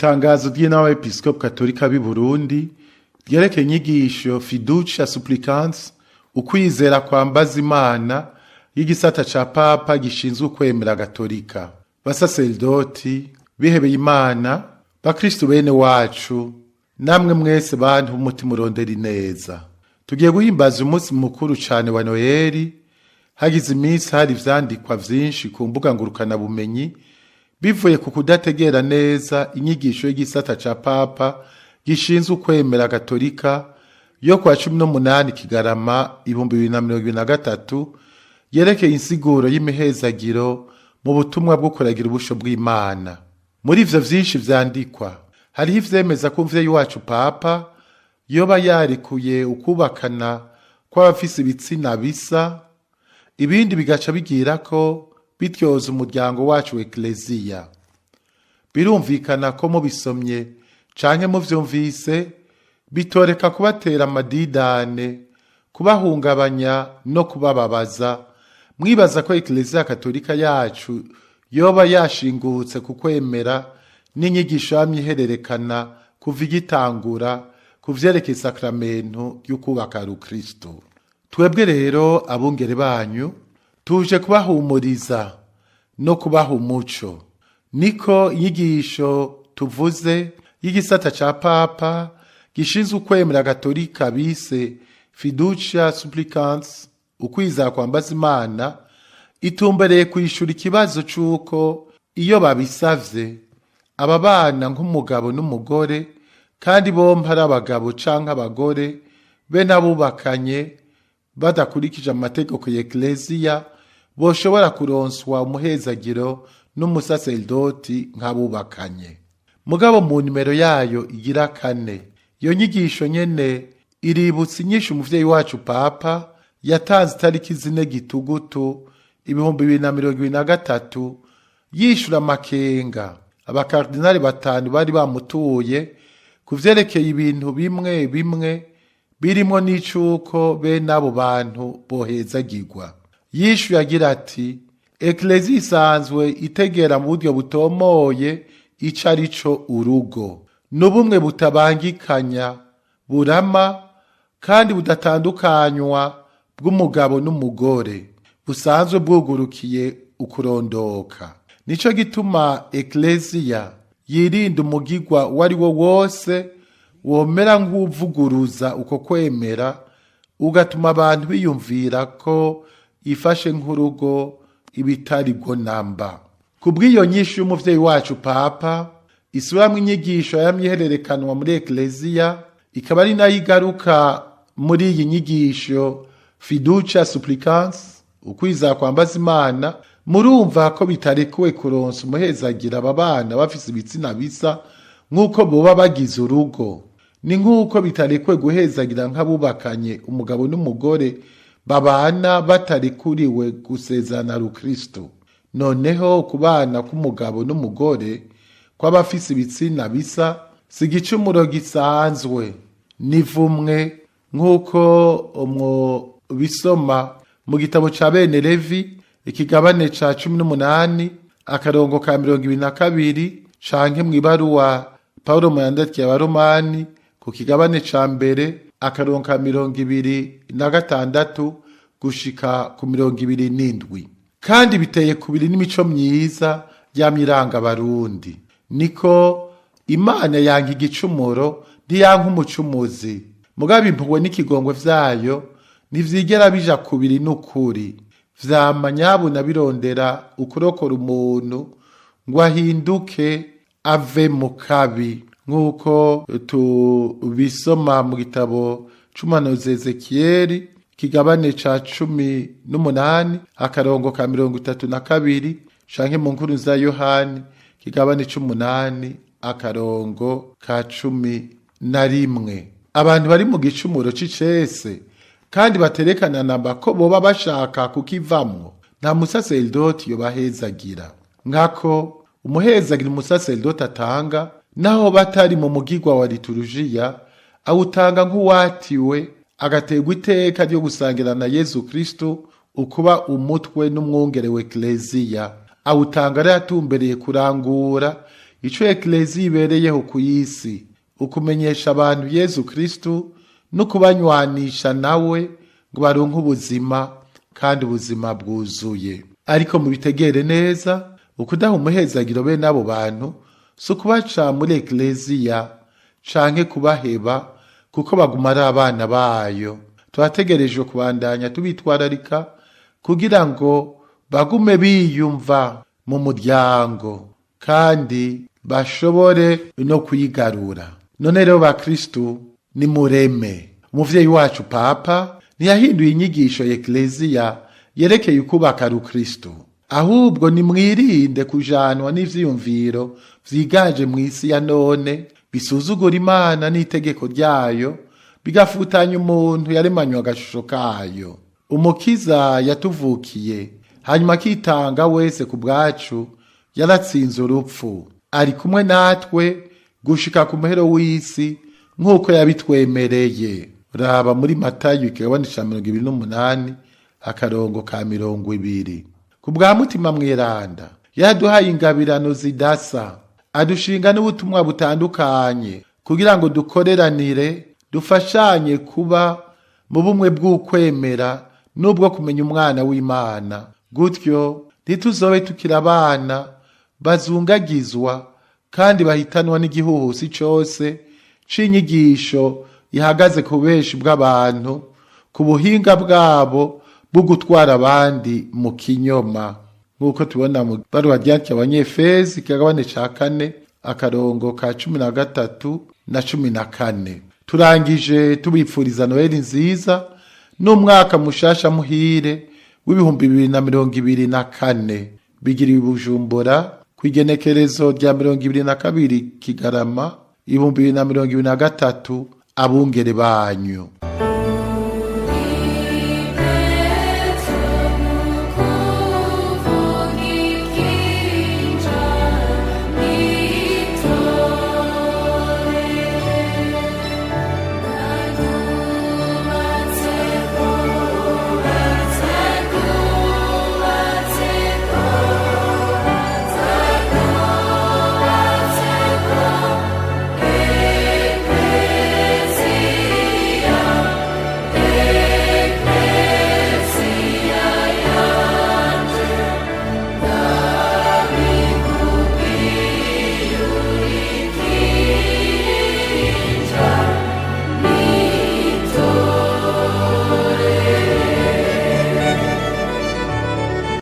Itangazo ry'inama y'Abepiskopi Katolika b'i Burundi ryerekeye inyigisho Fiducia Supplicans, ukwizera kwambaza Imana, y'igisata ca Papa gishinzwe ukwemera Gatolika. Basaseredoti, bihebeye Imana, bakristu bene wacu, namwe mwese bantu b'umutima urondera ineza. Tugiye guhimbaza umunsi mukuru cane wa Noheli, hagize iminsi hari ivyandikwa vyinshi ku mbuga ngurukanabumenyi bivuye ku kudategera neza inyigisho y'igisata ca Papa gishinzwe ukwemera Gatolika yo kwa 18 Kigarama 2023 yerekeye insiguro y'imihezagiro mu butumwa bwo kuragira ubusho bw'Imana. Muri ivyo vyinshi vyandikwa hariho ivyemeza ko umuvyeyi wacu Papa yoba yarekuye ukubakana kw'abafise ibitsina bisa, ibindi bigaca bigirako bityoza umuryango wacu wa Ekleziya. Birumvikana ko mubisomye canke muvyumvise bitoreka kubatera amadidane, kubahungabanya no kubababaza, mwibaza ko Ekleziya Katolika yacu yoba yashingutse ku kwemera n'inyigisho yamye ihererekana kuva igitangura ku vyerekeye isakramentu ry'ukubaka Rukristo. Twebwe rero abungere banyu tuje kubahumuriza no kubaha umuco. Niko inyigisho tuvuze y'igisata ca Papa gishinzwe ukwemera Gatolika bise Fiducia Supplicans, ukwizera kwambaza Imana, itumbereye kwishura ikibazo c'uko iyo babisavye aba bana nk'umugabo n'umugore, kandi bompi ari abagabo canke abagore, be n'abubakanye badakurikije amategeko ya Ekleziya, boshobora kuronswa umuhezagiro n'umusaseredoti nk'abubakanye. Mugabo mu nimero yayo igira kane, iyo nyigisho nyene iributsa inyishu umuvyeyi wacu Papa yatanze itariki 4 Gitugutu 2023, yishura amakenga abakardinali batanu bari bamutuye ku vyerekeye ibintu bimwe bimwe birimwo n'icuko bene abo bantu bohezagirwa. Yishuye agira ati: Ekleziya isanzwe itegera mu buryo butomoye ico ari co urugo. N'ubumwe butabangikanya, burama kandi budatandukanywa bw'umugabo n'umugore, busanzwe bwugurukiye ukurondoka. Nico gituma Ekleziya yirinda umugigwa uwo wo wose womera nk'uwuvuguruza uko kwemera, ugatuma abantu biyumvira ko ifashe nk'urugo ibitari bwo namba. Kubw'iyo nyishu y'umuvyeyi wacu Papa isubiramwo inyigisho yamye ihererekanwa muri Ekleziya, ikaba ari nayo igaruka muri iyi nyigisho Fiducia Supplicans, ukwizera kwambaza Imana, murumva ko bitarekuwe kuronsa umuhezagira aba bana bafise ibitsina bisa nk'uko boba bagize urugo. Ni nk'uko bitarekuwe guhezagira nk'abubakanye umugabo n'umugore babana batarekuriwe gusezerana Rukristo. Noneho kubana k'umugabo n'umugore kw'abafise ibitsina bisa si igicumuro gisanzwe, nivumwe nk'uko bisoma mu gitabo ca bene Levi ikigabane ca 18 akarongo ka 22, canke mw'ibaruwa Paulo muyandikiye Abaromani ku kigabane ca mbere akarongo ka 26 gushika ku 27. Kandi biteye kubiri n'imico myiza yamye iranga Abarundi. Niko Imana yanka igicumuro, ntiyanka umucumuzi. Mugabo impuhwe n'ikigongwe vyayo ntivyigera bija kubiri n'ukuri. Vyama nyabuna birondera ukurokora umuntu ngo ahinduke ave mu kabi, nk'uko tubisoma mu gitabo c'umuhanuzi Ezekiyeli ikigabane ca 18 akarongo ka 32, canke mu nkuru za Yohani ikigabane c'umunani akarongo ka 11. Abantu bari mu gicumuro c'icese kandi baterekana namba ko boba bashaka kukivamwo, nta musaseredoti yobahezagira. Nkako umuhezagira umusaseredoti atanga, naho batari mu mugigwa wa liturujia, awutanga nk'uwatiwe agaterwa iteka ryo gusangira na Yezu Kristo ukuba umutwe n'umwungere wa Ekleziya. Awutanga ari atumbereye kurangura Ico Ekleziya ibereyeho ku isi, ukumenyesha abantu Yezu Kristu no kubanywanisha nawe ngo baronke ubuzima kandi ubuzima bwuzuye. Ariko mubitegere neza, ukudaha umuhezagiro bene abo bantu si ukubaca muri Ekleziya canke kubaheba, kuko baguma ari abana bayo. Turategerejwe kubandanya tubitwararika kugira ngo bagume biyumva mu muryango kandi bashobore no kwigarura. None rero bakristu, nimureme. Umuvyeyi wacu Papa ntiyahinduye inyigisho ya Ekleziya yerekeye ukubaka rukristo, ahubwo nimwirinde kujanwa n'ivyiyumviro vyiganje mw'isi ya none bisuzugura Imana n'itegeko ryayo, bigafutanya umuntu yaremanywe agashusho kayo. Umukiza yatuvukiye hanyuma akitanga wese ku bwacu, yaratsinze urupfu, ari kumwe natwe gushika ku muhero w'isi nk'uko yabitwemereye. Raba muri Matayo ikigabane ca 28 akarongo ka 20. Ku bwa Mutima Mweranda yaduhaye ingabirano zidasa, adushinga n'ubutumwa butandukanye kugira ngo dukoreranire, dufashanye kuba mu bumwe bw'ukwemera n'ubwo kumenya umwana w'Imana. Gutyo ntituzobe tukiri abana bazungagizwa kandi bahitanwa n'igihuhusi cose c'inyigisho ihagaze ku benshi bw'abantu, ku buhinga bwabo bwo gutwara abandi mu kinyoma, nk'uko tubona mu baruwa ryandikiwe Abanyefezi ikigabane ca 4 akarongo ka 13 na 14. Turangije tubipfuriza Noheli nziza n'umwaka mushasha muhire w'2024. Bigiriwe i Bujumbura kw'igenekerezo rya 22 Kigarama 2023. Abungere banyu.